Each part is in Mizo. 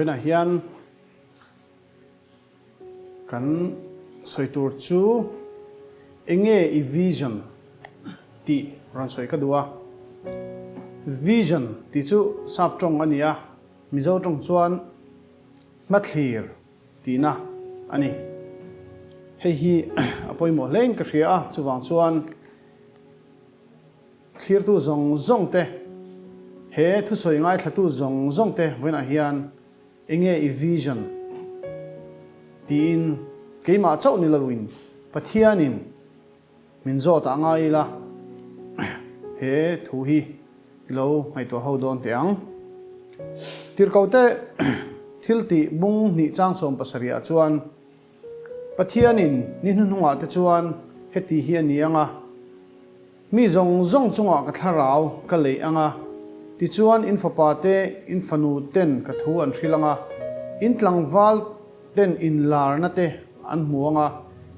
Vawiinah hian kan sawi tur chu enge i vision tih rawn sawi ka duh a. Vision tih chu sap tawng a ni a, Mizo tawng chuan hmathlir tihna a ni. Hei hi a pawimawh hlein ka hria a, chuvang chuan thlirtu zawng zawng te, he thusawi ngaithlatu zawng zawng te vawiinah hian enge i vision tiin keimah chauh ni loin Pathianin Min zawt ah ngai ila, he thu hi i lo ngaihtuah ho dawn teh ang. Tirhkohte thil tih bung hnih chang 70 ah chuan Pathianin ni hnuhnungah te chuan heti hi a ni ang a, Mi zawng zawng chungah ka thlarau ka leih ang a, tichuan in fapa te, in fanu ten ka thu an hrilh ang a, in tlangval ten inlarna te an hmu ang a,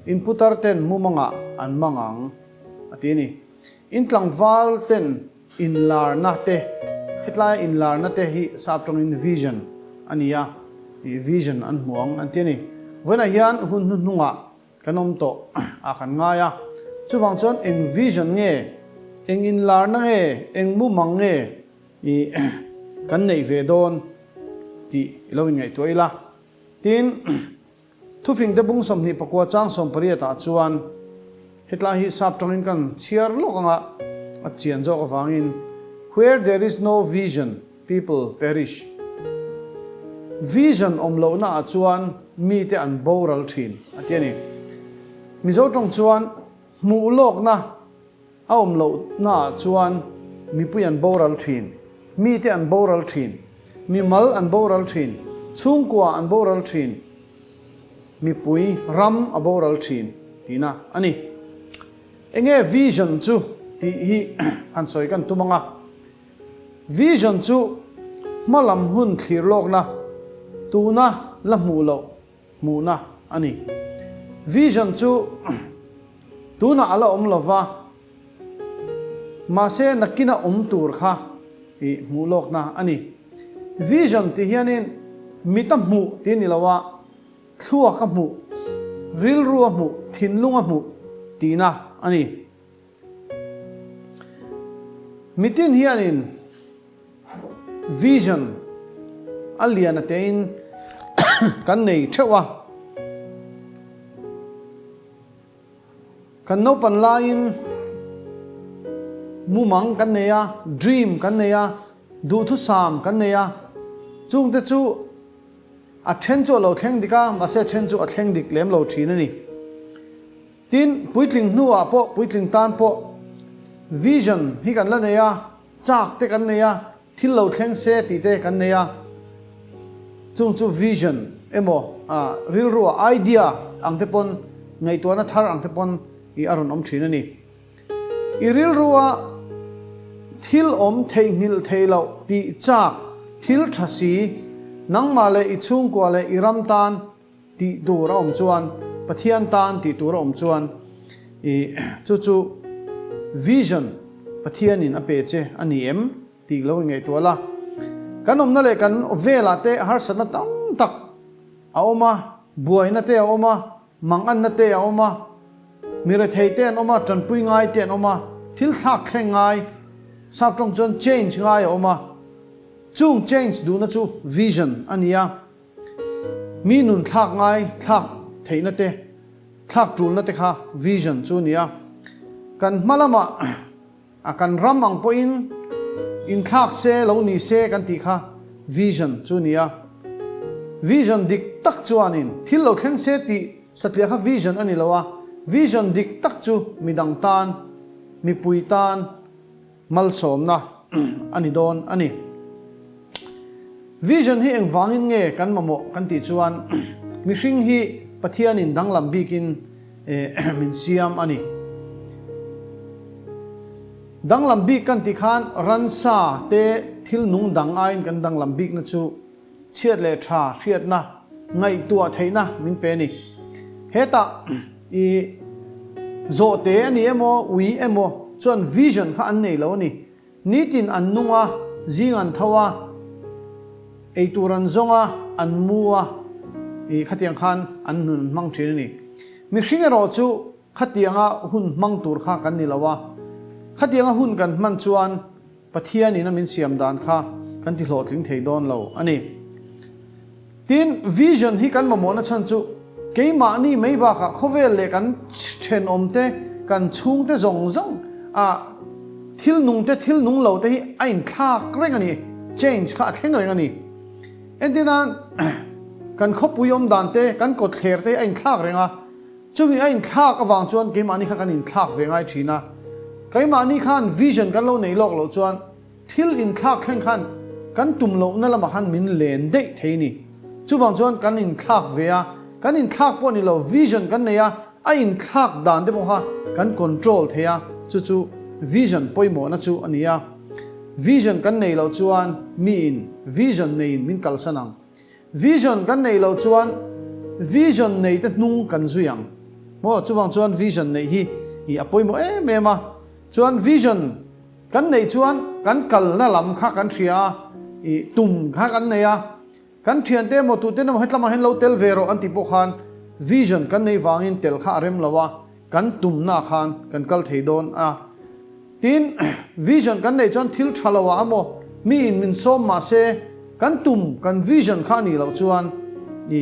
in putar ten mumangah an mang ang, a ti a ni. In tlangval ten inlarna te, hetlaia inlarna te hi sap tawngin vision a ni a, ih vision an hmu ang an ti a ni. Vawiinah hian hun hnuhnungah kan awm tawh a kan ngai a, chuvang chuan eng vision nge, eng inlarna nge, eng mumang nge ih kan neih ve dawn tih i lo inngaihtuah ila. Tin, thufingte bung 29 chang 18 ah chuan hetlai hi sap tawngin kan chhiar lawk anga a chian zawk avangin Where there is no vision, people perish. Vision awm lohna ah chuan mite an boral thin a ti a ni. Mizo tawng chuan hmuh lawkna A awm lohnaah chuan mipui an boral thin, mite an boral thin, mimal an boral thin, chhungkua an boral thin, mipui ram a boral thin tihna a ni. Enge vision chu tih hi han sawi kan tum ang a. Vision chu hma lam hun thlir lawkna, tuna la hmuh loh hmuhna a ni. Vision chu tunah a la awm lo va, mahse nakina awm tur kha i hmuh lawkna a ni. Vision tih hianin mit a hmuh tih a ni lo a, thluak a hmuh, rilru a hmuh, thinlung a hmuh tihna a ni. Mitin hianin Vision a lian a tein kan nei theuh a. Kan naupan laiin mumang kan nei a, dream kan nei a, duhthusam kan nei a. Chungte chu a then chu a lo thleng dik a, mahse a then chu a thleng dik lem lo thin a ni. Tin, puitling hnuah pawh, puitling tan pawh vision hi kan la nei a, chak te kan nei a, thil lo thleng se tih te kan nei a, chung chu vision emaw rilrua idea ang te pawn, ngaihtuahna thar ang te pawn i a rawn awm thin a ni. I rilrua thil awm theihnghilh theih loh tih chak thil tha si, nangmah leh i chhungkua leh i ram tan Tih tur a awm chuan, Pathian tan tih tur a awm chuan i chu chu vision Pathianin a pe che a ni em tih lo inngaihtuah la. Kan awmna leh kan velah te harsatna tam tak a awm a, buaina te a awm a, manganna te a awm a, mi rethei te an awm a, tanpui ngai te an awm a, thil thlak thleng ngai, sap tawng chuan change ngai a awm a, chung change duhna chu vision a ni a. Mi nun thlak ngai thlak theihna te, thlak tulna te kha vision chu a ni a. Kan hma lamah a kan ram ang pawhin inthlak se lo ni se kan tih kha vision chu a ni a. Vision dik tak chuanin thil lo thleng se tih satliah kha vision a ni lo a, vision dik tak chu midang tan, mipui tan, Malsawmna a ni dawn a ni. Vision hi engvangin nge kan mamawh kan tih chuan mihring hi Pathianin danglam bikin min siam a ni. Danglam bik kan tih khan ransa te thil nung dang aiin kan danglam bikna chu Chhiat leh tha hriatna, ngaihtuah theihna min pe a ni. Hetah i zawhte a ni emaw, ui emaw chuan vision kha an nei lo a ni. Nitin an nung a, zing an tho a, eitur an zawng a, an mu a, ih khatiang khan an nun an hmang thin a ni. Mihring erawh chu khatianga hun hmang tur kha kan ni lo a, khatianga hun kan hman chuan Pathianin a min siam dan kha kan ti hlawhtling thei dawn lo a ni. Tin, vision hi kan mamawhna chhan chu keimahni mai bakah khawvel leh kan thenawmte, kan chhungte zawng zawng a thil nungte, thil nung lo te hi a inthlak reng a ni, change kha a thleng reng a ni. Entirnan, kan khawpui awm dan te, kan kawtthler te hi a inthlak reng a. Chumi a inthlak avang chuan keimahni kha kan inthlak ve ngai thin a, keimahni khan vision kan lo nei lawk loh chuan thil inthlak thleng khan kan tum lohna lamah khan min len daih thei a ni. Chuvang chuan kan inthlak ve a, kan inthlak pawh ni lo vision kan nei a, a inthlak dan te pawh kha kan control thei a, chu chu vision pawimawhna chu a ni a. Vision kan nei loh chuan miin vision neiin min kalsan ang. Vision kan neih loh chuan vision nei te hnung kan zui ang maw? Chuvang chuan vision neih hi i a pawimawh em em a. Chuan vision kan neih chuan kan kalna lam kha kan hria a, i tum kha kan nei a. Kan thiante emaw tute emaw hetlamah hian lo tel ve rawh an tih pawh khan vision kan neih vangin tel kha a rem lo a, kan tumna khan kan kal thei dawn a. Tin, vision kan neih chuan thil tha lo ah emaw mi in min sawm mah se kan tum, kan vision kha a nih loh chuan i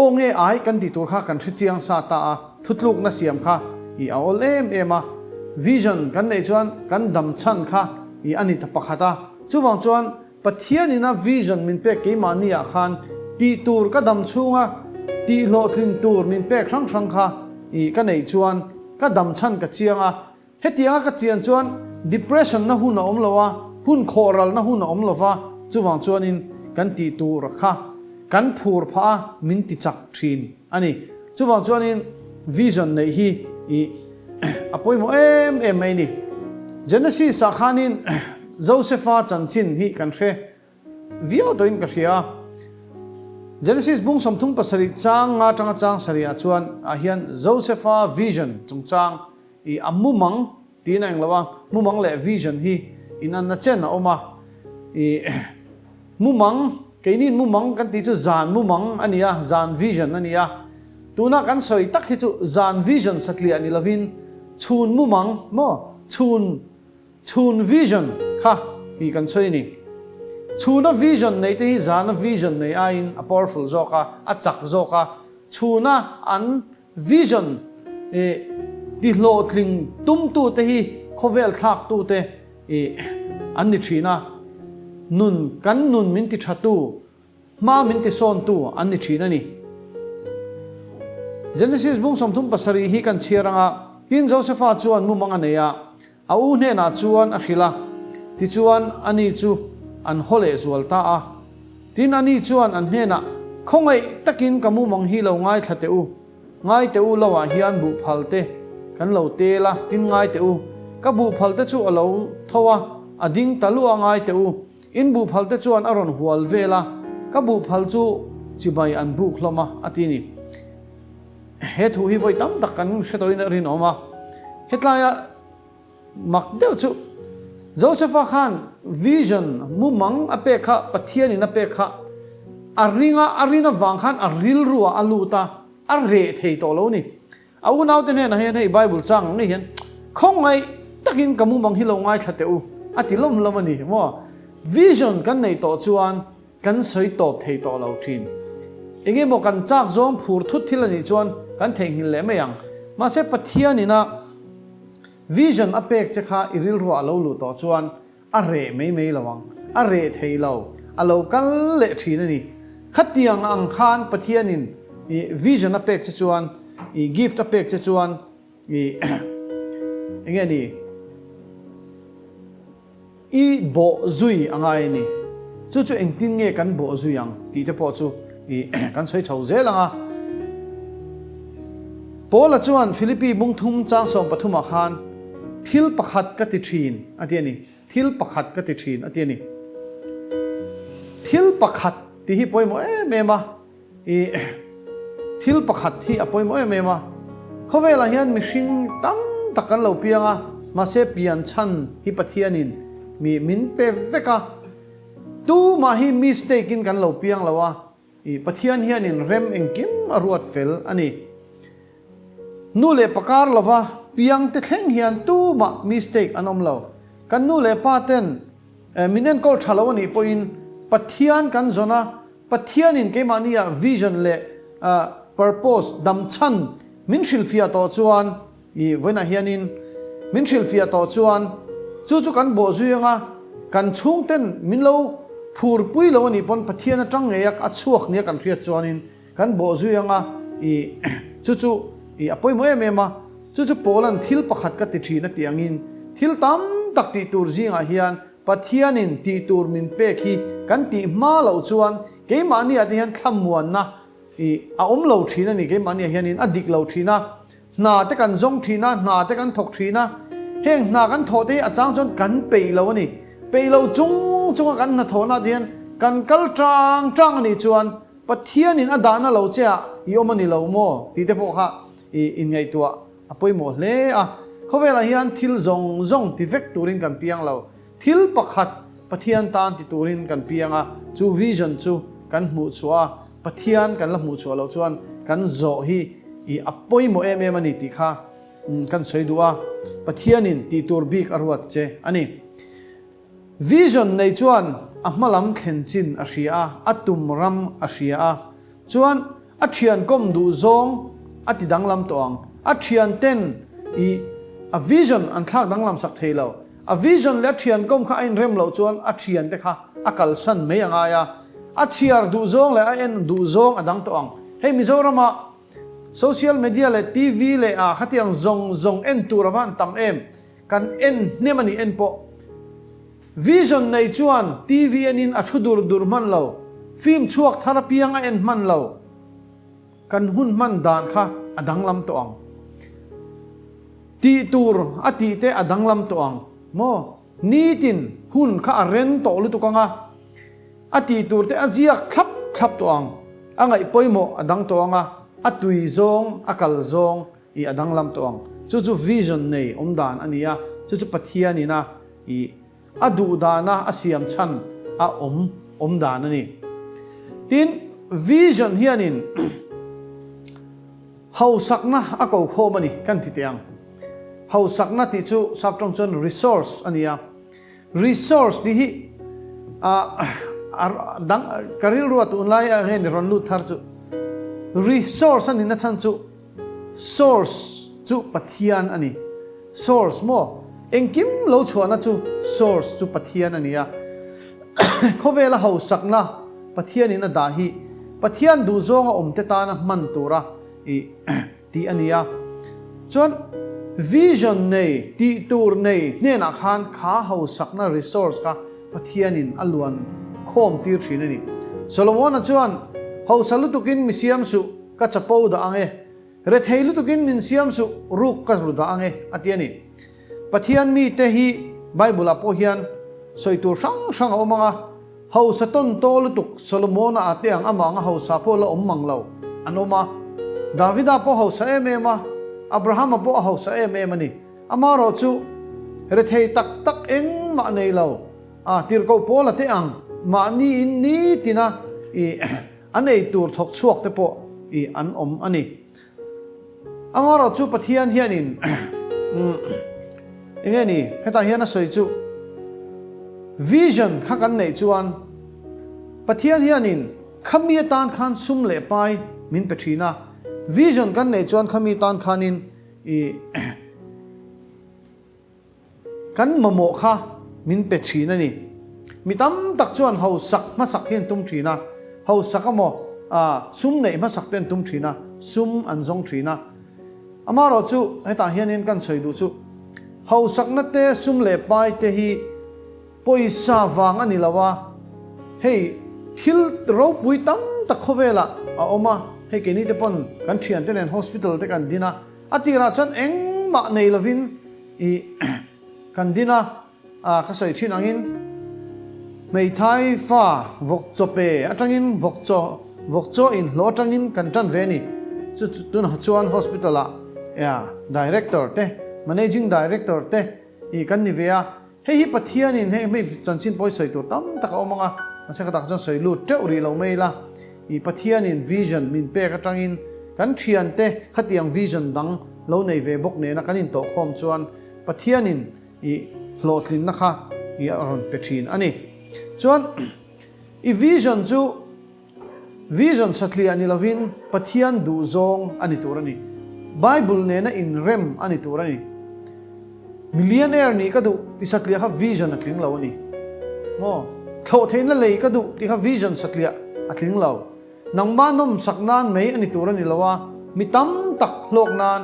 aw nge ai kan tih tur kha kan hre chiang sa ta a, thutlukna siam kha i a awl em em a. Vision kan neih chuan kan dam chhan kha i a ni ta pakhat a. Chuvang chuan Pathian ina vision min pek keimahni ah khan tih tur ka dam chhunga tih hlawhtlin tur min pek hrang hrang kha i ka neih chuan ka dam chhan ka chiang a, hetianga ka chian chuan depression na hun a awm lo a, hun khawhral na hun a awm lo va, chuvang chuanin kan tih tur kha kan phur phah a min ti chak thin a ni. Chuvang chuanin vision neih hi i a pawimawh em em mai a ni. Genesis ah khanin Josepha chanchin hi kan hre viau tawhin ka hria a. Genesis bung 37 chang nga atanga chang sarih ah chuan ah hian Josepha vision chungchang i a mumang tiin a englo a, mumang leh vision hi inanna chen a awm a. I mumang, keiniin mumang kan tih chu zan mumang a ni a, zan vision a ni a. Tuna kan sawi tak hi chu zan vision satliah ni lovin chhun mumang maw chhun Chhun vision kha hi kan sawi a ni. Chhuna vision nei te hi zana vision nei aiin a powerful zawk a, a chak zawk a. Chhuna an vision ti hlawhtling tumtu te hi khawvel thlaktu te an ni thin a. Nun, kan nun min ti thatu Hma min tisawntu an ni thin a ni. Genesis bung 37 hi kan chhiar anga, tin Josepha chuan mumang a nei a, a u hnenah chuan a hrilh a, tichuan ani chu an haw leh zual ta a. Tin ani chuan an hnenah, Khawngaih takin ka mumang hi lo ngaithla teh u, ngai teh u loah hian buhphal te kan lo tel a, tin ngai teh u, ka buhphal te chu a lo tho a, a ding ta luah ngai teh u, In buhphal te chuan a rawn hual vel a, ka buhphal chu chibai an buk hlawm a, a ti a ni. He thu hi vawi tam tak kan hre tawhin a rinawm a. Hetlaia mak deuh chu Josepha khan vision mumang a pek kha, Pathianin a pek kha a ring a, a rin avang khan a rilruah a lut a, a reh thei tawh lo a ni. A unaute hnenah hian hei Bible chang ang ngei hian khawngaih takin ka mumang hi lo ngaithla teh u a ti lawm lawm a ni maw? Vision kan neih tawh chuan kan sawi tawp thei tawh lo thin. Enge maw kan chak zawng phur thut thil a nih chuan kan theihnghilh leh mai ang. Mahse Pathianin a vision a pek che kha i rilruah a lo luh tawh chuan A reh mai mai lo ang, a reh thei lo, a lo kal leh thin a ni. Khatiang ang khan Pathianin i vision a pek che chuan, i gift a pek che chuan i eng nge ni, i bawh zui a ngai a ni. Chu chu engtin nge kan bawh zui ang tih te pawh chu i kan sawi chho zel ang a. Paula chuan Philippi bung thum chang 13 ah khan, Thil pakhat ka ti thin, a ti a ni. Thil pakhat ka ti thin, a ti a ni. Thil pakhat tih hi pawimawh em em a, i thil pakhat hi a pawimawh em em a. Khawvelah hian mihring tam tak kan lo piang a, mahse pian chhan hi Pathianin mi min pe vek a. Tumah hi mistake in kan lo piang lo a, i Pathian hianin rem engkim a ruat fel a ni. Nu leh pa kar lova piang te thleng hian tumah mistake an awm lo. Kan nu leh pa ten min enkawl tha lo a nih pawhin Pathian kan zawn a, Pathianin keimahnia vision leh purpose damchhan min hrilhfiah tawh chuan I vawiinah hianin min hrilhfiah tawh chuan chu chu kan bawh zui anga kan chhungten min lo phurpui lo a nih pawn Pathian atang ngei a a chhuak nia kan hriat chuanin kan bawh zui anga i chu chu i a pawimawh em em a, chu chu Paula'n thil pakhat ka ti thin a tih angin thil tam tak tih tur zingah hian Pathianin tih tur min pek hi kan tih hma loh chuan keimahniah te hian thlamuanna i a awm lo thin a ni, keimahniah hianin a dik lo thin a. Hna te kan zawng thin a, hna te kan thawk thin a, heng hna kan thawh te hi a chang chuan kan peih lo a ni. Peih lo chung chunga kan hnathawhna te hian kan kal tang tang a nih chuan Pathianin a dahna lo che ah i awm a ni lo maw tih te pawh kha i inngaihtuah a pawimawh hle a. Khawvelah hian thil zawng zawng ti vek turin kan piang lo. Thil pakhat Pathian tan ti turin kan piang a, chu vision chu kan hmuh chhuah a, Pathian kan la hmuh chhuah loh chuan kan zawh hi i a pawimawh em em a ni tih kha kan sawi duh a, Pathianin tih tur bik a ruat che a ni. Vision nei chuan a hma lam thlen chin a hria a, a tum ram a hria a, chuan a thian kawm duh zawng a ti danglam tawh ang. A thian ten i a vision an thlak danglam sak thei lo. A vision leh a thian kawm kha a inrem loh chuan a thian te kha a kalsan mai a ngai a. A chhiar duh zawng leh a en duh zawng a dang tawh ang. Hei Mizorama social media leh TV leh a khatiang zawng zawng en tur a va han tam em. Kan en hnem a nih en pawh. Vision nei chuan TV enin a thu dur dur hman lo. Film chhuak thar apiang a en hman lo. Kan hun hman dan kha a danglam tawh ang. Tih tur a tih te a danglam tawh ang maw? Nitin hun kha a ren tawh lutuk ang a, a tih tur te a ziak thlap thlap tawh ang. A ngaih pawimawh a dang tawh ang a, a tui zawng, a kal zawng i a danglam tawh ang. Chu chu vision nei awm dan a ni a, chu chu Pathianin a i a duh dana a siam chhan a awm awm dan a ni. Tin, vision hianin hausakna a ko khawm a ni kan ti teh ang. Hausakna tih chu saptawng chuan resource a ni a. Resource tih hi a dang ka rilru a tunlai ah hian i rawn lut thar chu. Resource a nihna chhan chu Source chu Pathian a ni. Source maw? Engkim lo chhuahna chu source chu Pathian a ni a. Khawvela hausakna Pathianin a dah hi Pathian duhzawnga awmte tana hman tura i tih a ni a. Chuan vision nei, tih tur nei hnenah khan kha hausakna resource kha Pathianin a luan khawm tir thin a ni. Solomona chuan hausa lutukin mi siam suh, Ka chapo dah ang e. Rethei lutukin min siam suh, ruk ka ru dah ang e, a ti a ni. Pathian mite hi Bible-ah pawh hian sawi tur hrang hrang a awm ang a, hausa tawn taw lutuk Solomona a te ang amah anga hausa pawh la awm mang lo an awm a. Davida pawh hausa em em a, Abrahama pawh a hausa em em a ni. Amaherawh chu rethei tak tak engmah nei lo a tirhkoh pawl a te ang mahniin nitina i An ei tur thawk chhuak te pawh i an awm a ni. Amaherawh chu Pathian hianin eng nge ni hetah hian a sawi chu vision kha kan neih chuan Pathian hianin khami atan khan sum leh pai min pe thin a, vision kan neih chuan khami tan khanin i Kan mamawh kha min pe thin a ni. Mi tam tak chuan hausak hmasak hi an tum thin a, hausak emaw sum neih hmasak te an tum thin a, sum an zawng thin a. Amaherawh chu hetah hianin kan sawi duh chu hausakna te sum leh pai te hi pawisa vang a ni lo a, hei thil ropui tam tak khawvelah a awm a, hei keini te pawn kan thiante nen hospital te kan din a, A tirah chuan engmah nei lovin i kan din a, ka sawi thin angin hmeithai fa vawk chaw pe atangin vawk chaw vawk chaw inhlawh atangin kan tan ve a ni. Chu tunah chuan hospital ah director te managing director te i kan ni ve a, hei hi Pathianin hei hmei chanchin pawi sawi tur tam tak a awm ang a. Mahse ka tak chuan sawi lut teuh rih lo mai ila, i Pathianin vision min pek atangin kan thiante khatiang vision dang lo nei ve bawk nena kan intawhkhawm chuan Pathianin i hlawhtlinna kha i a rawn pe thin a ni. Chuan i vision chu vision satliah ni lovin Pathian duhzawng a ni tur a ni. Bible nena inrem a ni tur a ni. Millionaire nih ka duh ti satliah kha vision a tling lo a ni. Maw? Thlawh theihna lei ka duh tih kha vision satliah a tling lo. Nangmah nawmsak nan mai a ni tur a ni lo a, mi tam tak hlawk nan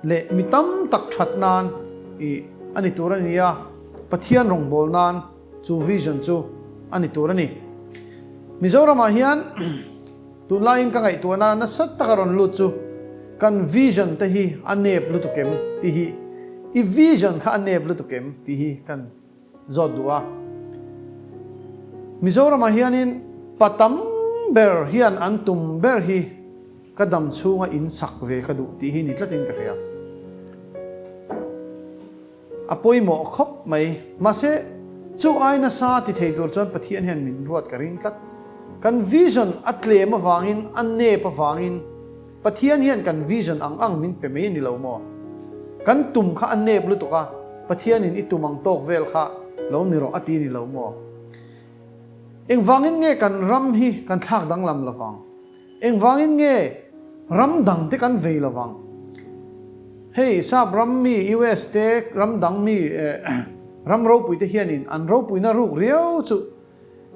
leh mi tam tak that nan i a ni tur a ni a, Pathian rawngbâwl nan chu vision chu a ni tur a ni. Mizoramah hian tunlaiin ka ngaihtuahna nasa taka rawn lut chu kan vision te hi a nep lutuk em tih hi, i vision kha a nep lutuk em tih hi kan zawt duh a. Mizoramah hianin pa tam ber hian an tum ber hi ka dam chhunga in sak ve ka duh tih hi ni tlatin ka hria. A pawimawh khawp mai. Mahse, chu ai nasa ti thei tur chuan Pathian hian min ruat ka ring tlat. Kan vision a tlem avangin, a nep avangin Pathian hian kan vision ang ang min pe mai a ni lo maw? Kan tum kha a nep lutuk a, Pathianin i tum ang tawk vel kha lo ni rawh a ti a ni lo maw? Engvangin nge kan ram hi kan thlak danglam lovang? Engvangin nge ram dang te kan vei lovang? Hei sap ram mi US te ram dang mi ram ropui te hianin an ropuina ruk riau chu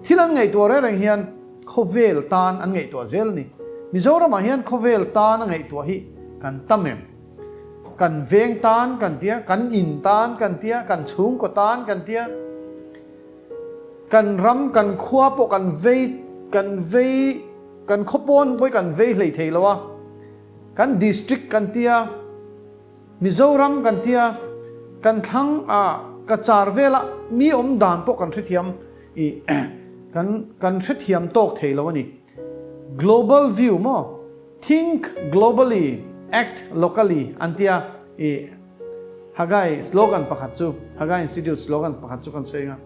thil an ngaihtuah reng reng hian khawvel tan an ngaihtuah zel a ni. Mizoramah hian khawvel tan a ngaihtuah hi kan tam em? Kan veng tan kan tia, kan in tan kan tia, kan chhungkaw tan kan tia. Kan ram, kan khua pawh kan vei, kan vei, kan khaw pawn pawh hi kan vei hlei thei lo a. Kan district kan tia, Mizoram kan tia, kan thlang ah ka char vela mi awm dan pawh kan hrethiam i kan kan hrethiam tawk thei lo a ni. Global view maw? Think globally, act locally an tia i Haggai slogan pakhat chu, Haggai Institute slogan pakhat chu kan sawi ang a,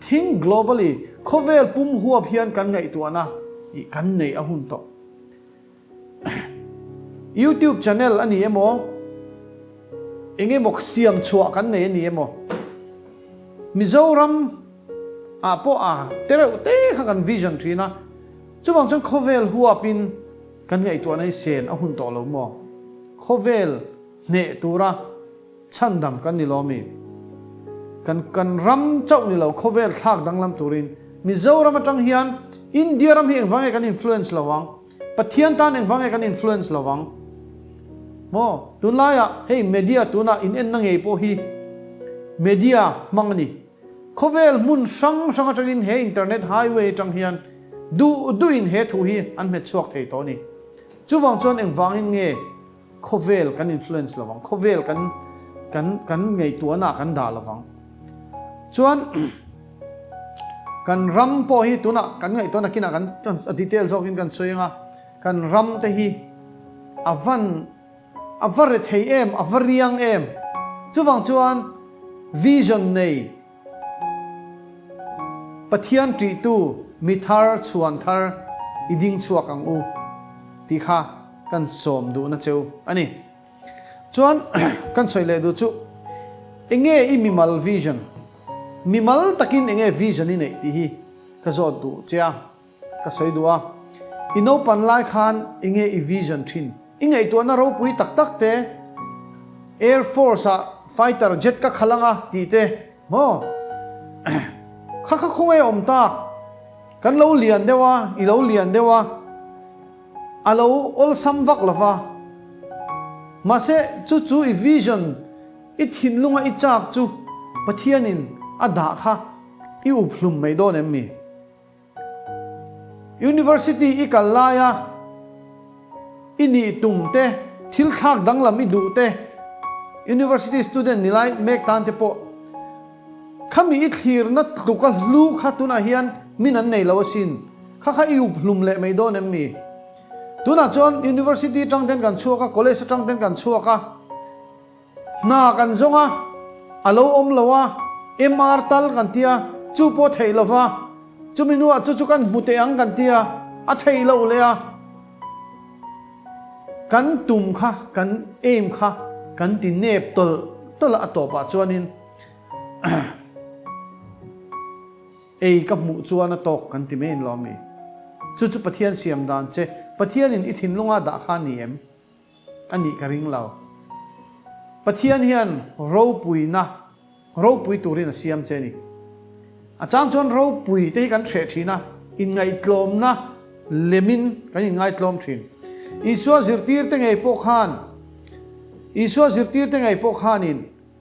Think globally, khawvel pum huap hian kan ngaihtuahna i kan nei a hun tawh. YouTube channel a ni emaw, eng emaw siam chhuah kan nei a ni emaw, Mizoram ah pawh a tereuh te kha kan vision thin a, chuvang chuan khawvel huapin kan ngaihtuahna hi sen a hun tawh lo maw? Khawvel hneh tura chhandam kan ni lo ami? Kan kan ram chauh ni lo khawvel thlak danglam turin Mizoram atang hian India ram hi engvang nge kan influence lo ang? Pathian tan engvang nge kan influence lo ang? Maw? Tunlaiah hei media tunah in enna ngei pawh hi media hmang a ni. Khawvel hmun hrang hrang atangin he internet highway atang hian duh duhin he thu hi an hmet chhuak thei tawh a ni. Chuvang chuan engvangin nge Khawvel kan influence lo vang, khawvel kan kan kan ngaihtuahna ah kan dah lo vang. Chuan kan ram pawh hi tunah kan ngaihtuahna kinah kan a detail zawkin kan sawi anga kan ram te hi a van a va re thei em, a va riang em. Chuvang chuan vision nei Pathian ṭihtu mi thar chhuan thar i ding chhuak ang u tih kha kan sawm duhna cheu a ni. Chuan kan sawi leh duh chu enge i mimal vision, mimal takin enge vision i neih tih hi ka zawt duh che a. Ka sawi duh a, i naupan lai khan enge i vision thin? I ngaihtuahna ropui tak tak te, Air Force ah fighter jet ka khalh anga tih te, maw? Kha kha khawngaih a awm tak? Kan lo lian deuh a, i lo lian deuh a, a lo awlsam vak lo va. Mahse, chu chu i vision, i thinlunga i chak chu Pathianin a dah kha i up hlum mai dawn em mi? University i kal laia i nih tum te, thil thlak danglam i duh te, University student ni lai mek tan te pawh khami i thlirna tluka hlu kha tunah hian min an nei lo asin, kha kha i up hlum leh mai dawn em ni? Tunah chuan University atang ten kan chhuak a, College atang ten kan chhuak a, Hna kan zawng a, a lo awm lo a, MR tal kan tia, chu pawh theih lo va. Chumi hnuah chu chu kan hmu teh ang kan ti a, a theih loh leh a. Kan tum kha, kan aim kha kan ti nep tawlh tawlh a, a tawpah chuanin ei ka hmuh chuan a tawk kan ti mai in lawm mi? Chu chu Pathian siam dan che, Pathianin i thinlunga dah kha a ni em? A nih ka ring lo. Pathian hian ropuina ropui turin a siam che a ni. A chang chuan ropui te hi kan hreh thin a, inngaihtlawmna lemin kan inngaitlawm thin. Isua zirtirte ngei pawh khan Isua zirtirte ngei pawh khanin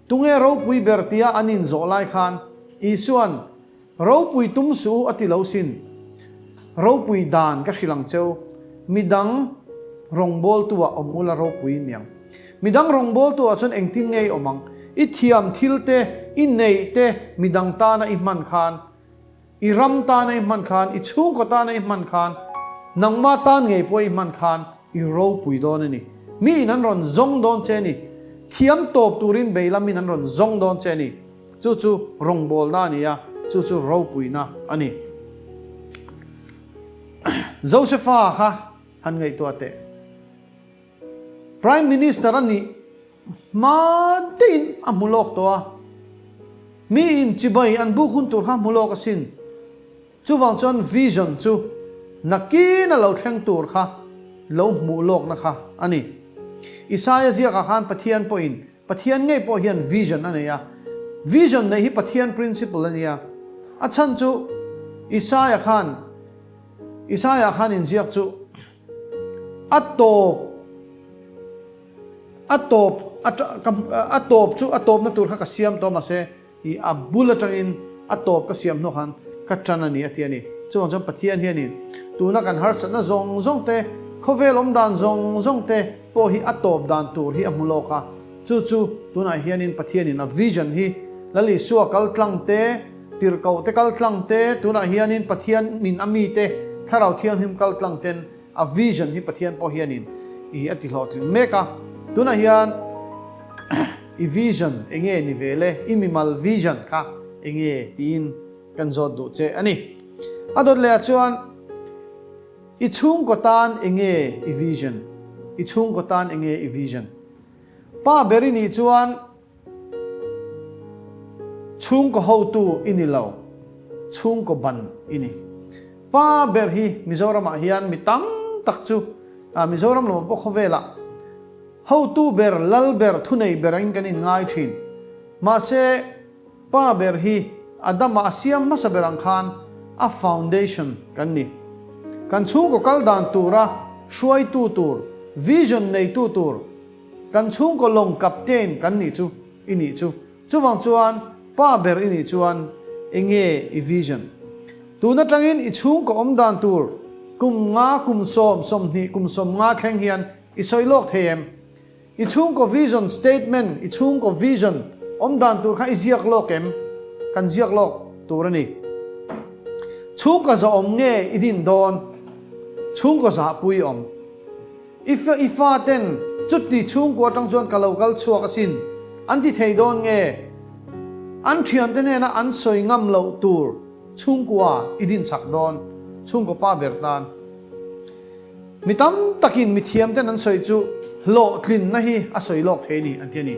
tunge ropui ber tia an inzawh lai khan Isuan Ropui tum suh u a ti lo sin. Ropui dan ka hrilh ang cheu. Midang rawngbawltu ah awm ula ropui niang. Midang rawngbawltu ah chuan engtin nge i awm ang? I thiam thil te, i neih te midang tana i hman khan, i ram tana i hman khan, i chhungkaw tana i hman khan, nangma tan ngei pawh i hman khan i ropui dawn a ni. Mi in an rawn zawng dawn che a ni. Thiam tawp turin bei lamin an rawn zawng dawn che a ni. Chu chu rawngbawlna a ni a, chu chu ropuina a ni. Josefa kha han ngaihtuah teh. Prime Minister a nih hma deihin a hmu lawk tawh a. Miin chibai an buk hun tur kha hmu lawk asin. Chuvang chuan vision chu nakin a lo thleng tur kha lo hmuh lawkna kha a ni. Isaia ziakah khan Pathian pawhin, Pathian ngei pawh hian vision a nei a. Vision neih hi Pathian principle a nia. A chhan chu Isaia khan, Isaia khan inziak chu a tawp, a tawp, a tawp chu a tawpna tur kha ka siam tawh mahse, I a bul atangin a tawp ka siam hnu khan ka tan a ni a ti a ni. Chuvang chuan Pathian hianin tuna kan harsatna zawng zawng te, khawvel awm dan zawng zawng te pawh hi a tawp dan tur hi a hmu lawk a. Chu chu tunah hianin Pathianin a vision hi Lal Isua kal tlang te, tirhkoh te kal tlang te, tunah hianin Pathianin a mite Thlarau Thianghlim kal tlang ten A vision hi Pathian pawh hianin i a ti hlawhtling mek a. Tunah hian i vision enge ni ve le, i mimal vision kha enge tiin kan zawt duh che a ni. A dawt lehah chuan i chhungkaw tan enge i vision, i chhungkaw tan enge i vision. Pa ber i nih chuan Chhungkaw hotu i ni lo, chhungkaw ban i ni. Pa ber hi Mizoramah hian mi tam tak chu Mizoram lamah pawh khawvelah hotu ber, lal ber, thunei ber angin kan inngai thin. Mahse, pa ber hi a dama a siam hmasa ber ang khan a foundation kan ni. Kan chhungkaw kal dan tura hruaitu tur, vision neitu tur, Kan chhungkaw lawng captain kan nih chu i nih chu. Chuvang chuan pa ber i nih chuan enge i vision? Tun atangin i chhungkaw awm dan tur kum nga, kum sawm, 20, kum 50 thleng hian i sawi lawk thei em? I chhungkaw vision statement, i chhungkaw vision awm dan tur kha i ziak lawk em? Kan ziak lawk tur a ni. Chhungkaw zawhawm nge i din dawn? Chhungkaw zahpui awm. I fa i fa ten chuti chhungkua atang chuan ka lo kal chhuak asin an ti thei dawn nge? An thiante hnena an sawi ngam loh tur chhungkua i din chak dawn chhungkaw pa ber tan. Mi tam takin mi thiam ten an sawi chu hlawhtlinna hi a sawi lawk thei a ni an ti a ni.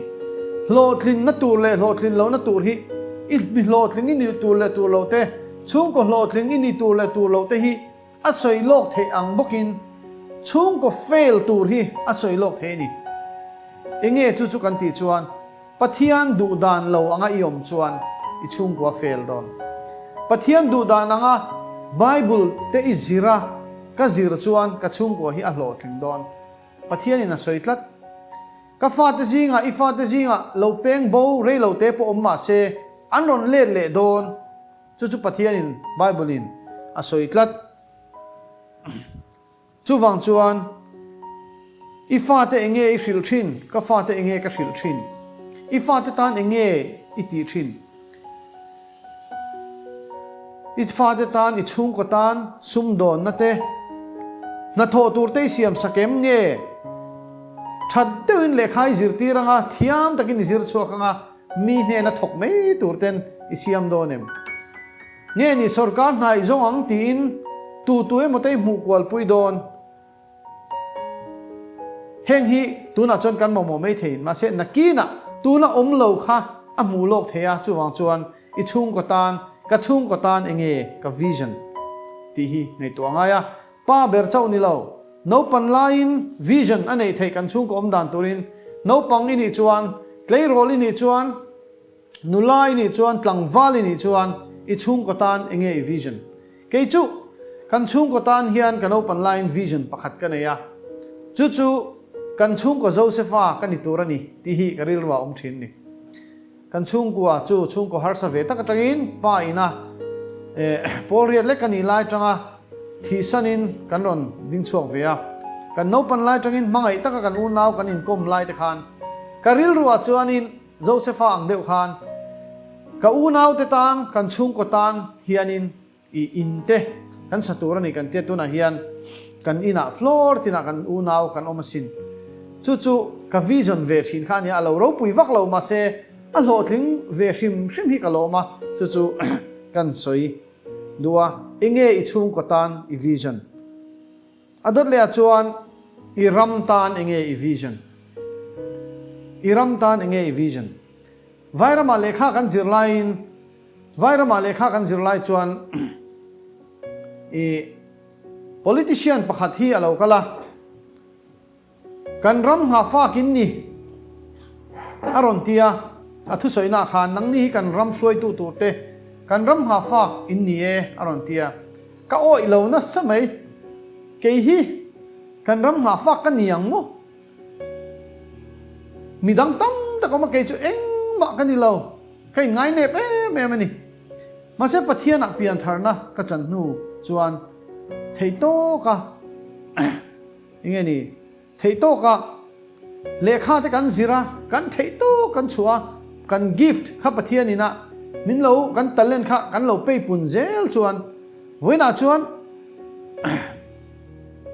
Hlawhtlinna tur leh hlawhtlin lohna tur hi i mi hlawhtling i ni tur leh tur loh te, chhungkaw hlawhtling i ni tur leh tur loh te hi A sawi lawk theih ang bawkin chhungkaw fail tur hi a sawi lawk thei a ni. Enge chu chu kan tih chuan Pathian duh dan lo anga i awm chuan i chhungkua fail dawn. Pathian duh dan anga Bible te i zir a, ka zir chuan ka chhungkua hi a hlawhtling dawn. Pathianin a sawi tlat. Ka fate zingah i fate zingah lo peng bo rei lo te pawh awm mah se an rawn let leh dawn. Chu chu Pathianin Bible-in a sawi tlat. Chuvang chuan, I fate enge i hrilh thin? Ka fate enge ka hrilh thin? I fate tan enge i tih thin? I fate tan, i chhungkaw tan sumdawnna te, hnathawh tur te i siam sak em nge? That deuhin lehkha i zirtir anga, thiam takin i zir chhuak anga, Mi hnena thawk mai tur ten i siam dawn em? Nge ni sorkar hna i zawng ang tiin tu tu emaw te i hmuh kual pui dawn? Heng hi tunah chuan kan mamawh mai thei, mahse nakinah tuna awm lo kha a hmuh lawk thei a, chuvang chuan i chhungkaw tan, ka chhungkaw tan enge ka vision tih hi ngaihtuah a ngai a, pa ber chauh ni lo, naupan laiin vision a neih theih kan chhungkaw awm dan turin naupang i nih chuan, tleirawl i nih chuan, Nula i nih chuan, tlangval i nih chuan i chhungkaw tan enge i vision? Kei chu kan chhungkaw tan hian ka naupan laiin vision pakhat ka nei a, chu chu kan chhungkaw Josefa ka ni tur a ni tih hi ka rilru ah awm thin a ni. Kan chhungkua chu chhungkaw harsa ve tak atangin pa ina pawl riat lek ka nih lai atanga thihsanin kan rawn ding chhuak ve a. Kan naupan lai atangin hmangaih taka kan unau kan inkawm lai te khan ka rilru ah chuanin Josefa ang deuh khan, Ka unaute tan, kan chhungkaw tan hianin i in te kan sa tur a ni kan tia tunah hian kan inah floor tinah kan unau kan awm asin. Chu chu ka vision ve thin kha a nia, a lo ropui vak lo mahse a hlawhtling ve hrim hrim hi ka lawm a, chu chu kan sawi duh a, enge i chhungkaw tan i vision? A dawt leh ah chuan i ram tan enge i vision? I ram tan enge i vision? Vairamah lehkha kan zir laiin Vairamah lehkha kan zir lai chuan i politician pakhat hi a lo kal a. Kan ram nghah fak in ni, a rawn ti a, a thusawinak khan nangni hi kan ram hruaitu tur te, kan ram nghah fak in ni e, a rawn ti a. Ka awih lo nasa mai, kei hi kan ram nghah fak ka ni ang maw? Midang tam tak awm a, kei chu engmah ka ni lo, ka inngai nep em em a ni. Mahse Pathianah piantharna ka chan hnu chuan theihtawka Enge ni? Theih tawka lehkha te kan zir a, kan theih tawk kan chhuah a, kan gift kha Pathian ina min lo kan talent kha kan lo pei pun zel chuan vawiinah chuan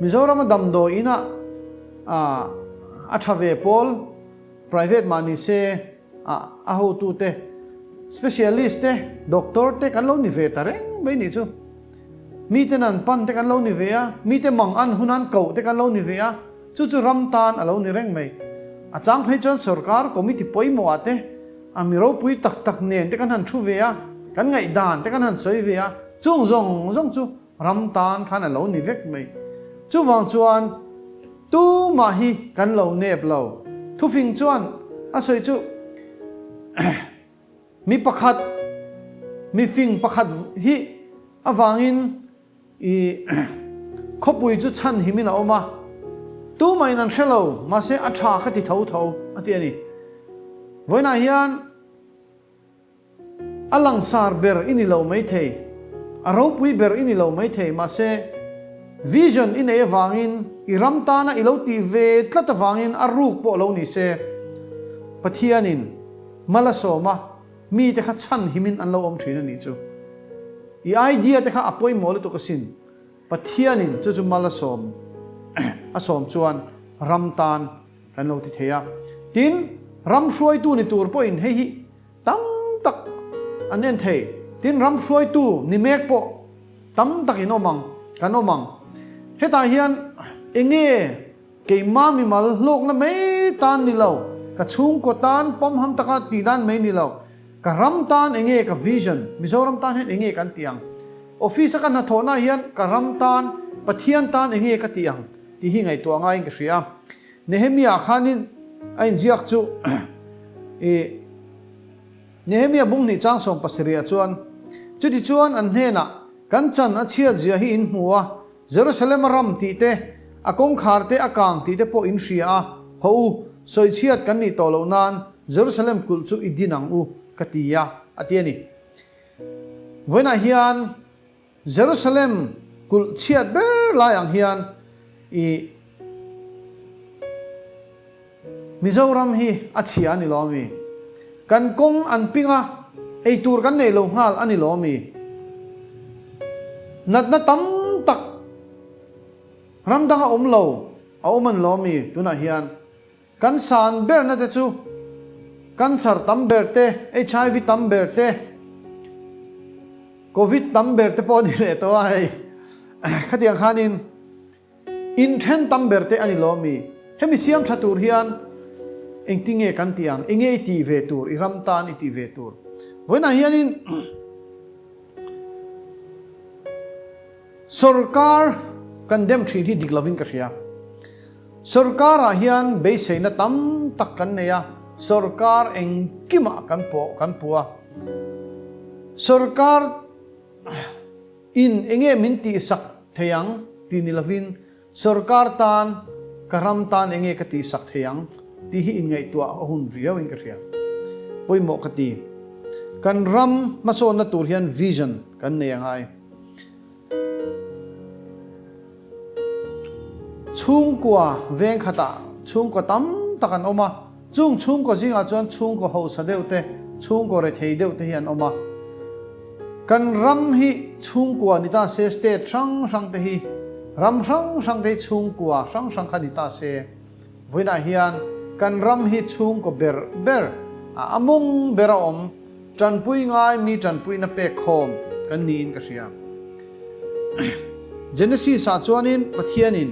Mizorama damdawi ina a tha ve pawl private mah ni se a hotute specialist te doctor te kan lo ni ve ta reng mai nih chu. Mite nan pan te kan lo ni ve a, mite mang an hun an koh te kan lo ni ve a, chu chu ram tan a lo ni reng mai. A chang phei chuan sorkar committee pawimawh ah te, a mi ropui tak tak nen te kan han thu ve a, kan ngaihdan te kan han sawi ve a, chung zawng zawng chu ram tan khan a lo ni vek mai. Chuvang chuan tumah hi kan lo nep lo. Thufing chuan a sawi chu Mi pakhat, mi fing pakhat hi avangin i khawpui chu chhan himin a awm a, tumahin an hre lo, mahse a tha ka ti tho tho a ti a ni. Vawiinah hian a langsar ber i ni lo maithei, a ropui ber i ni lo maithei, mahse vision i nei avangin i ram tana i lo tih ve tlat avangin a ruk pawh lo ni se, Pathianin Malasawma mite kha chhan himin an lo awm thin a nih chu. I idea te kha a pawimawh lutuk asin. Pathianin chu chu Malasawm a sawm chuan ram tan kan lo ti thei a. Tin, ram hruaitu ni tur pawhin hei hi tam tak an en thei. Tin, ram hruaitu ni mek pawh tam tak in awm ang, kan awm ang. Hetah hian enge Keimah mimal hlawkna mai tan ni lo, ka chhungkaw tan pawmham taka tih dan mai ni lo, ka ram tan enge ka vision, Mizoram tan hian enge kan tih ang, office a ka hnathawhna hian ka ram tan, Pathian tan enge ka tih ang tih hi ngaihtuah ngaiin ka hria a. Nehemiah khanin a inziak chu i Nehemiah bunghnih chang 70 ah chuan, Chutichuan an hnenah kan chan a chhiat zia hi in hmu a, Jerusalem a ram tih te, a kawngkhar te a kang tih te pawh in hria a, Haw u, sawichhiat kan nih tawh loh nan Jerusalem kulh chu i din ang u, ka ti a, a ti a ni. Vawiinah hian Jerusalem kulh chhiat ber lai ang hian i Mizoram hi a chhia a ni lo ami? Kan kawng an ping a, ei tur kan nei lo nghal a ni lo ami? Natna tam tak ram danga awm lo a awm a ni lo ami? Tunah hian kan san berna te chu cancer tam ber te, HIV tam ber te. Covid tam ber te pawh a ni leh tawh a hei. Khatiang khanin inthen tam ber te a ni lo mi? Hemi siam tha tur hian engtinge kan tih ang? Enge i tih ve tur? I ram tan i tih ve tur? Vawiinah hianin Sorkar kan dem thin hi dik lovin ka hria. Sorkarah hian beiseina tam tak kan nei a, sorkar engkimah kan pawh kan puh a. Sorkar in enge min tihsak thei ang tih ni lovin sorkar tan ka ram tan enge ka tihsak thei ang tih hi inngaihtuah a hun riauin ka hria. Pawimawh ka ti. Kan ram hmasawnna tur hian vision kan nei a ngai. Chhungkua veng khatah chhungkaw tam tak an awm a, chung chhungkaw zingah chuan chhungkaw hausa deuh te, chhungkaw rethei deuh te hi an awm a. Kan ram hi chhungkua ni ta se, state hrang hrang te hi, ram hrang hrang te hi chhungkua hrang hrang kha ni ta se, vawiinah hian kan ram hi chhungkaw ber ber a mawng ber a awm. Tanpui ngai mi tanpuina pek khawm kan niin ka hria. Genesis ah chuanin Pathianin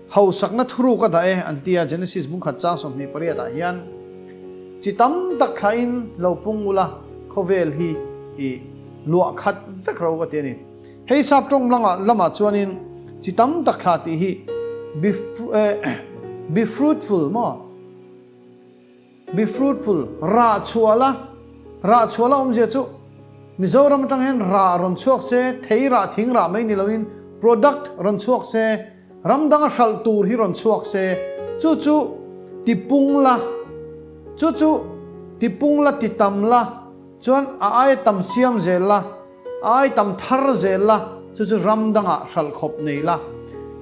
hausakna thuruk a dah e an ti a, Genesis bungkhat chang 28 ah hian chi tam tak thlahin lo pung ula khawvel hi i luah khat vek ro a ti a ni. Hei sap tawng lamah chuanin chi tam tak thla tih hi be fruitful maw? Be fruitful, rah chhuah la, rah chhuah la awmzia chu Mizoram atang hian rah rawn chhuak se, thei rah thing rah mai ni loin product rawn chhuak se, ram danga hralh tur hi rawn chhuak se, chu chu tipung la, chu chu tipung la ti tam la, chuan a aia tam siam zel la, a ai tam thar zel la, chu chu ram dangah hralh khawp nei la,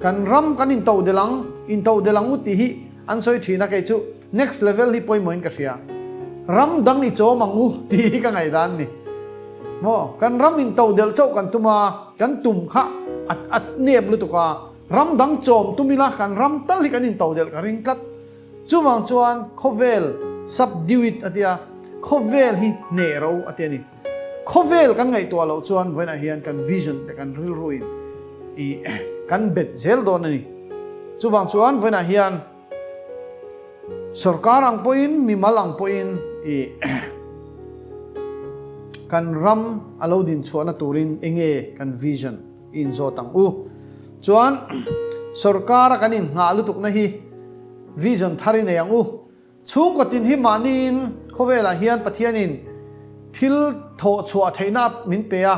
kan ram kan intodelh ang, intodelh ang u tih hi an sawi thin a, kei chu next level hi pawimawhin ka hria. Ram dang i chawm ang u tih hi ka ngaihdan ni. Maw, kan ram intodelh chauh kan tum a, kan tum kha a a nep lutuk a, ram dang chawm tum ila kan ram tal hi kan intodelh ka ring tlat. Chuvang chuan khawvel subdue it a tia, khawvel hi hneh ro a ti a ni. Khawvel kan ngaihtuah loh chuan vawiinah hian kan vision te kan rilruin i kan bet zel dawn a ni. Chuvang chuan vawiinah hian sorkar ang pawhin mimal ang pawhin i kan ram a lo din chhuahna turin enge kan vision i inzawt ang u. Chuan sorkara kan inngah lutukna hi vision thar i nei ang u. Chhungkaw tin hi mahniin khawvelah hian Pathianin thil thawh chhuah theihna min pe a,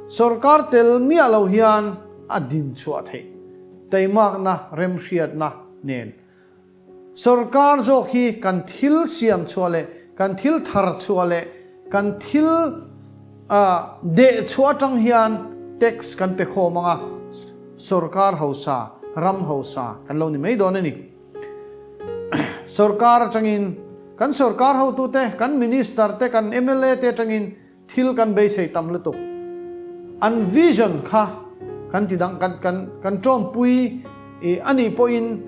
sorkar tel miah lo hian a din chhuah theih teimakna remhriatna nen. Sorkar zawk hi kan thil siam chhuah leh kan thil thar chhuah leh kan thil deh chhuah atang hian tax kan pe khawm ang a, sorkar hausa, ram hausa kan lo ni mai dawn a ni. Sorkar atangin kan sorkar hotute, kan minister te, kan mla te atangin thil kan beisei tam lutuk. An vision kha kan ti dang kan kan kan tawmpui i anih pawhin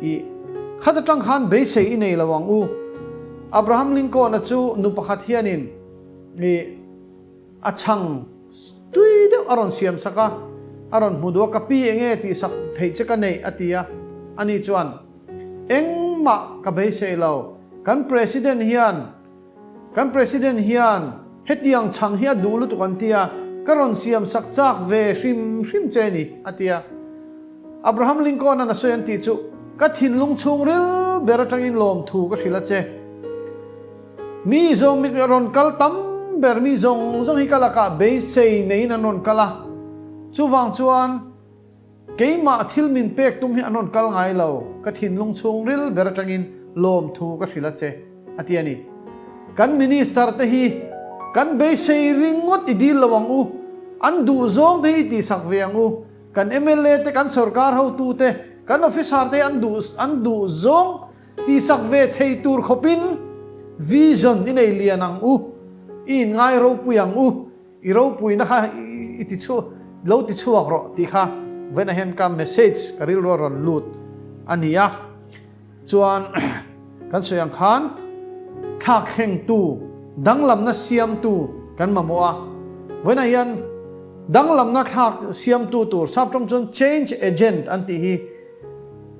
i khat atang khan beisei i nei lo ang u. Abraham Lincoln-a chu nu pakhat hianin i A chhang tui deuh a rawn siam sak a, a rawn hmu duh a, ka pi enge tih sak theih che ka neih a ti a, ani chuan engmah ka beisei lo, kan President hian, kan President hian hetiang chhang hi a duh lutuk an ti a, ka rawn siam sak chak ve hrim hrim che ni a ti a. Abraham Lincoln-a'n a sawi an tih chu, ka thinlung chhungril ber atangin lawmthu ka hrilh a che. Mi zawng mi rawn kal tam ber mi zawng zawng hi ka lakah beisei neiin an rawn kal a, chuvang chuan keimah thil min pek tum hi an rawn kal ngai lo, ka thinlung chhungril ber atangin lawmthu ka hrilh a che, a ti a ni. Kan minister te hi kan beisei ringawt i dil lo ang u, an duh zawng te hi i tihsak ve ang u, kan mla te, kan sorkar hotu te, kan officer te hi an duh an duh zawng Tihsak ve thei tur khawpin vision i nei lian ang u, i inngai ropui ang u, i ropuina kha i ti chhuak, lo ti chhuak rawh tih kha vawiinah hian ka message ka rilru a rawn lut a ni a. Chuan kan sawi ang khan thlak thlengtu, danglamna siamtu kan mamawh a. Vawiinah hian danglamna thlak siamtu tur sap tawng chuan change agent an tih hi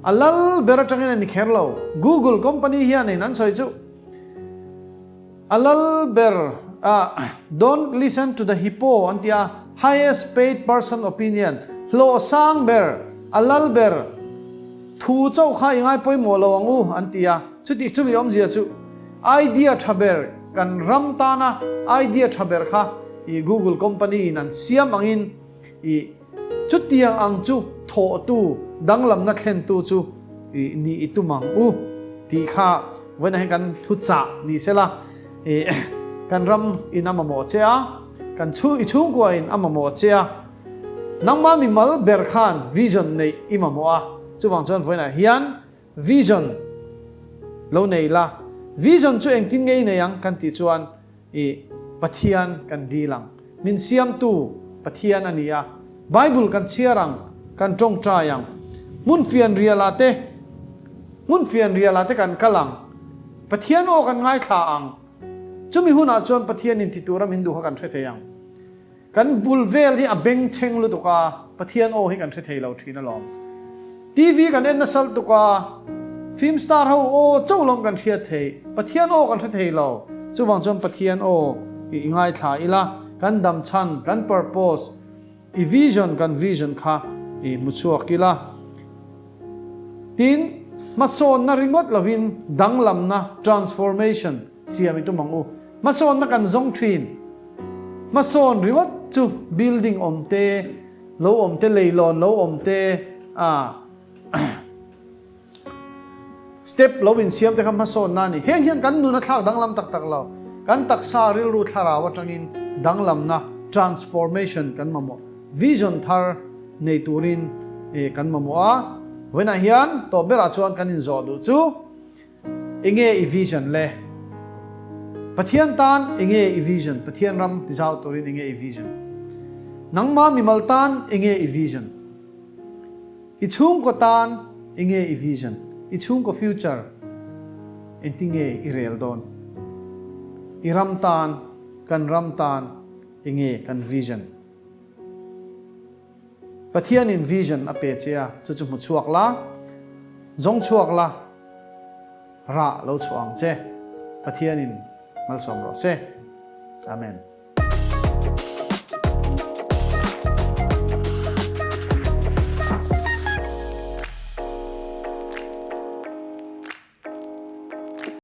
a lal ber atangin a ni kher lo. Google company hianin an sawi chu a lal ber ah don't listen to the hippo an ti a, highest paid person opinion, hlawh sang ber, a lal ber thu chauh kha i ngai pawimawh lo ang u an ti a. Chutih chumi awmzia chu idea tha ber kan ram tana idea tha ber kha i Google company in an siam angin i chutiang ang chu thawhtu danglamna thlentu chu i ni i tum ang u tih kha vawiinah hian kan thu chah ni sela i kan ram in a mamawh che a, kan chhu i chhungkua in a mamawh che a, nangmah mimal ber khan vision neih i mamawh a, chuvang chuan vawiinah hian Vision lo nei la, vision chu engtin nge i nei ang kan tih chuan i Pathian kan dil ang. Min siamtu Pathian a ni a, Bible kan chhiar ang, kan tawngtai ang. Hmun fianrialah te, hmun fianrialah te kan kal ang. Pathian aw kan ngaithla ang. Chumi hunah chuan Pathianin ti tura min duh kha kan hre thei ang. Kan bul vel hi a bengchheng lutuk a, Pathian aw hi kan hre thei lo thin alawm. TV kan en nasa lutuk a, film star ho aw chauh lawm kan hriat thei, Pathian aw kan hre thei lo. Chuvang chuan Pathian aw i ngaithla ila, kan dam chhan, kan purpose, i vision kan vision kha i hmu chhuak ila. Tin, hmasawnna ringawt lovin danglamna, transformation, Siam i tum ang u. Hmasawnna kan zawng thin. Hmasawn ringawt chu building awm te, lo awm te, leilawn lo awm te, ah step lo insiam te kha hmasawnna a ni. Heng hian kan nun a thlak danglam tak tak lo. Kan taksa rilru thlarau atangin danglamna, transformation, kan mamawh. Vision thar nei turin kan mamawh a. Vawiinah hian tawp berah chuan kan inzawh duh chu. Enge i vision le? Pathian tan enge i vision? Pathian ram ti zau turin enge i vision? Nangma mimal tan enge i vision? I chhungkaw tan enge i vision? I chhungkaw future engtinge i rel dawn? I ram tan, kan ram tan enge kan vision? Pathianin vision a pe che a, chu chu hmu chhuak la, zawng chhuak la, rah lo chhuah ang che. Pathianin malsawm rawh se. Amen.